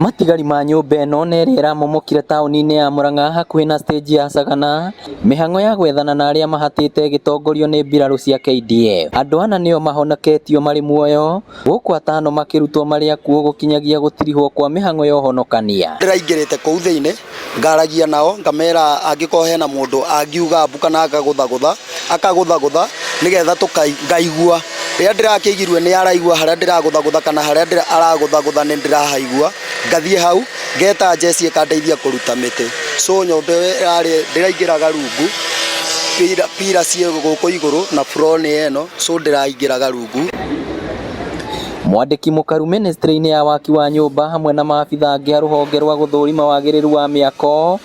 Matigari ma nyũmba ĩno na ĩrĩa ĩramomokire taũni-inĩ ya Murang'a hakuhĩ na stage ya Sagana, mĩhang'o ya gwethana na arĩa mahatĩte ĩgĩtongorio nĩ mbirarũ cia KDF. Andũ ana nĩo mahonoketio marĩ muoyo, gũkũ atano makĩrutwo marĩ akuũ gũkinyagia gũtirihwo kwa mĩhang'o ya ũhonokania. Ndĩraingĩrĩte kũu thĩinĩ ngaragia nao ngamera angĩkorwo hena mũndũ angiuga mbu kana akagũthagũtha akagũthagũtha nĩgetha ngaigua rĩrĩa ndĩrakĩigirwe nĩ araigua harĩa ndĩragũthagũtha kana harĩa aragũthagũtha nĩ ndĩrahaigua ngathiĩ hau ngeta njeci ĩkandeithia kũruta mĩtĩ. So nyũmba ĩyo ĩrarĩ ndĩraingĩraga rungu pillar ciĩ gũkũ igũrũ na floor nĩ ĩno so ndĩraingĩraga rungu. Mwandĩki mũkaru ministry-inĩ ya waki wa nyũmba hamwe na maabitha angĩ a rũhonge rwa gũthũrima wagĩrĩru wa mĩako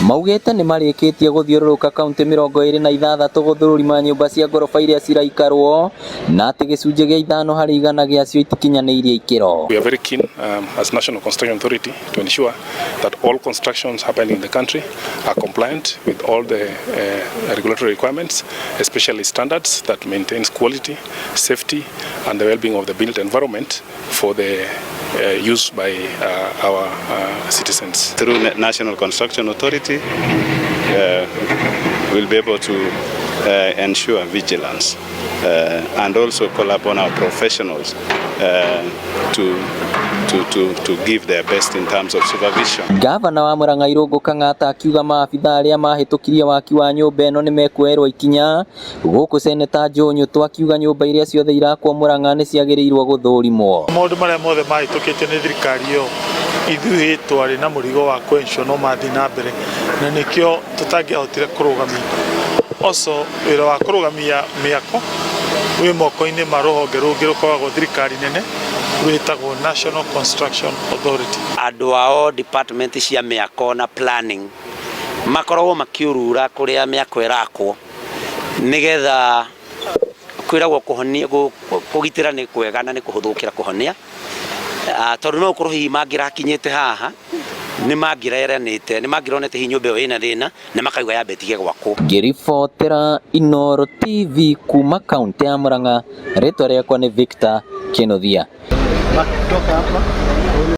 maugĩte nĩ marĩkĩtie gũthiũrũrũka kaunti 26 gũthũrima nyũmba cia ngoroba iria ciraikarwo na atĩ gĩcunjĩ gĩa 5% gĩacio itikinyanĩirie ikĩro. We are very keen as National Construction Authority to ensure that all constructions happening in the country are compliant with all the regulatory requirements, especially standards that maintains quality, safety and the well-being of the built environment for the use by our citizens. Through National Construction Authority, we'll be able to ensure vigilance and also call upon our professionals to give their best in terms of supervision. Gavana wa Murang'a Irũngũ Kang'ata akiuga maabitha arĩa mahĩtũkirie waki wa nyũmba ĩno nĩmekuoerwo ikinya gũkũ Seneta Joe Nyutu akiuga nyũmba iria ciothe irakwo Murang'a nĩ ciagĩrĩirwo gũthũrimwo. Maũndũ marĩa mothe mahĩtũkĩtio nĩ thirikari ĩyo ithuĩ twarĩ na mũrigo wa kũ-ensure no mathiĩ na mbere na nĩkĩo tũtangĩahotire kũrũgamia. Also wĩra wa kũrũgamia mĩako wĩ moko-inĩ ma rũhonge rũngĩ rũkoragwo thirikari nene rwĩtagwo National Construction Authority. Andũ ao department cia mĩako na planning makoragwo makiurura kũrĩa mĩako ĩrakwo nĩgetha kwĩragwo kũhonia kũgitĩra nĩ kwega na nĩ kũhũthũ gũkĩra kũhonia, tondũ no ũkorwo hihi mangĩrakinyĩte haha nĩ mangĩreranĩte nĩ mangĩronete hihi nyũmba ĩyo ĩna thĩna na makauga yambe ĩtige gwakwo. Ngĩribotera Inooro TV kuma kaunti ya Murang'a, rĩtwa rĩakwa nĩ Victor Kinuthia. Kutoka hapa.